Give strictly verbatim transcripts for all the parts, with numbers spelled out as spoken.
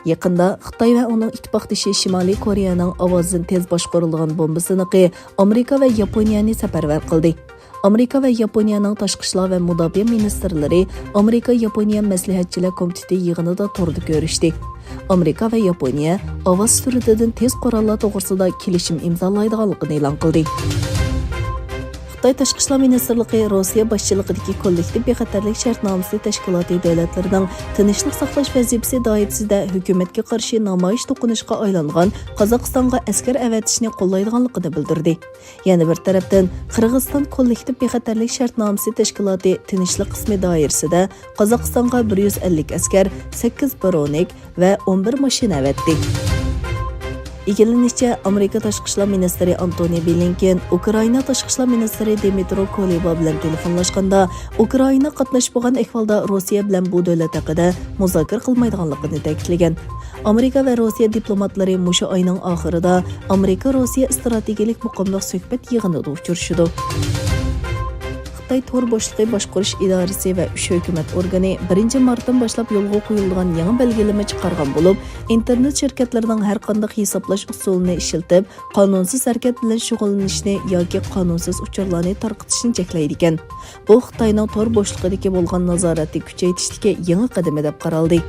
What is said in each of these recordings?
يېقىندا خىتاي ۋە ئۇنىڭ ئىتتىپاقدىشى شىمالىي كورېيەنىڭ ئاۋازدىن تېز باشقۇرۇلىدىغان بومبا سىنىقى ئامېرىكا ۋە ياپونىيەنى سەپەرۋەر قىلدى. ئامېرىكا ۋە ياپونىيەنىڭ تاشقى ئىشلار ۋە مۇداپىئە مىنىستىرلىرى ئامېرىكا ياپونىيە مەسلىھەتچىلەر كومىتېتى يىغىنىدا توردا كۆرۈشتى. ئامېرىكا ۋە ياپونىيە ئاۋاز سۈرئىتىدىن تېز قوراللار توغرىسىدا كېلىشىم ئىمزالايدىغانلىقىنى ئېلان قىلدى. خىتاي تاشقى ئىشلار مىنىستىرلىقى روسىيە باشچىلىقىدىكى كوللېكتىپ بىخەتەرلىك شەرتنامىسى تەشكىلاتى دۆلەتلىرىنىڭ تىنچلىق ساقلاش ۋەزىپىسى دائىرىسىدە ھۆكۈمەتكە قارشى نامايىش توقۇنۇشقا ئايلانغان قازاقىستانغا ئەسكەر ئەۋەتىشنى قوللايدىغانلىقىنى بىلدۈردى. يەنە بىر تەرەپتىن، قىرغىزىستان كوللېكتىپ بىخەتەرلىك شەرتنامىسى تەشكىلاتى تىنچلىق قىسمى دائىرىسىدە قازاقىستانغا بىر يۈز ئەللىك ئەسكەر، سەككىز برونېك ۋە ئون بىر ماشىنا ئەۋەتتى. ئىگىلىنىشىچە، ئامېرىكا تاشقى ئىشلار مىنىستىرى ئانتونى بلىنكېن ئۇكرائىنا تاشقى ئىشلار مىنىستىرى دىمىترو كۇلېبا بىلەن تېلېفونلاشقاندا، ئۇكرائىنا قاتناشمىغان ئەھۋالدا روسىيە بىلەن بۇ دۆلەت ھەققىدە مۇزاكىرە قىلمايدىغانلىقىنى تەكىتلىگەن. ئامېرىكا ۋە روسىيە دىپلوماتلىرى مۇشۇ ئاينىڭ ئاخىرىدا ئامېرىكا-روسىيە ئىستراتېگىيەلىك مۇقىملىق سۆھبەت يىغىنىدا ئۇچرىشىدۇ. خىتاي تور بوشلۇقى باشقۇرۇش ئىدارىسى ۋە ئۈچ ھۆكۈمەت ئورگىنى بىرىنچى مارتتىن باشلاپ يولغا قويۇلىدىغان يېڭى بەلگىلىمە چىقارغان بولۇپ، ئىنتېرنېت شىركەتلىرىنىڭ ھەر قانداق ھېسابلاش ئۇسۇلىنى ئىشلىتىپ، قانۇنسىز ھەرىكەت بىلەن شۇغۇللىنىشنى ياكى قانۇنسىز ئۇچۇرلارنى تارقىتىشنى چەكلەيدىكەن. بۇ خىتاينىڭ تور بوشلۇقىدىكى بولغان نازارەتنى كۈچەيتىشتىكى يېڭى قەدىمى دەپ قارالدى.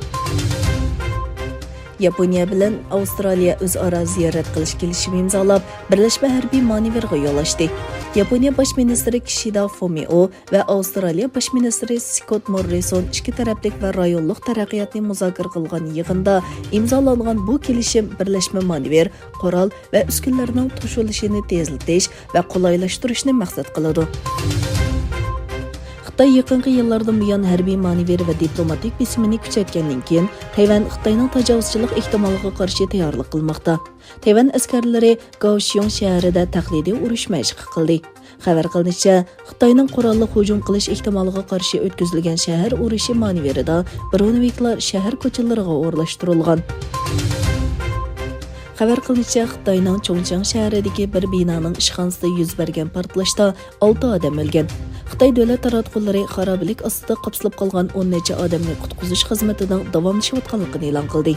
ياپونىيە بىلەن ئاۋسترالىيە ئۆزئارا زىيارەت قىلىش كېلىشىمى ئىمزالاپ، بىرلەشمە ھەربىي مانېۋىرغا يول ئاچتى. ياپونىيە باش مىنىستىرى كىشىدا فۇمىئو ۋە ئاۋسترالىيە باش مىنىستىرى سكوت موررىسون ئىككى تەرەپلىك ۋە رايونلۇق تەرەققىياتنى مۇزاكىرە قىلغان يىغىندا ئىمزالانغان بۇ كېلىشىم بىرلەشمە مانېۋىر، قورال ۋە ئۈسكۈنىلەرنىڭ توشۇلۇشىنى تېزلىتىش ۋە قولايلاشتۇرۇشنى مەقسەت قىلىدۇ. خىتاي يېقىنقى يىللاردىن بۇيان ھەربىي مانېۋىر ۋە دىپلوماتىك بېسىمىنى كۈچەيتكەندىن كېيىن، تەيۋەن خىتاينىڭ تاجاۋۇزچىلىق ئېھتىمالىغا قارشى تەييارلىق قىلماقتا. تەيۋەن ئەسكەرلىرى گاۋشيۇڭ شەھىرىدە تەقلىدىي ئۇرۇش مەشىقى قىلدى. خەۋەر قىلىنىشىچە، خىتاينىڭ قوراللىق ھۇجۇم قىلىش ئېھتىمالىغا قارشى ئۆتكۈزۈلگەن شەھەر ئۇرۇشى مانېۋىرىدا برونېۋىكلار شەھەر كوچىلىرىغا ئورۇنلاشتۇرۇلغان. خەۋەر قىلىنىشىچە، خىتاينىڭ چۇڭچىڭ شەھىرىدىكى بىر بىنانىڭ ئىشخانىسىدا يۈز بەرگەن پارتلاشتا ئالتە ئادەم ئۆلگەن. خىتاي دۆلەت تاراتقۇلىرى خارابىلىك ئاستىدا قاپسىلىپ قالغان ئون نەچچە ئادەمنى قۇتقۇزۇش خىزمىتىنىڭ داۋاملىشىۋاتقانلىقىنى ئېلان قىلدى.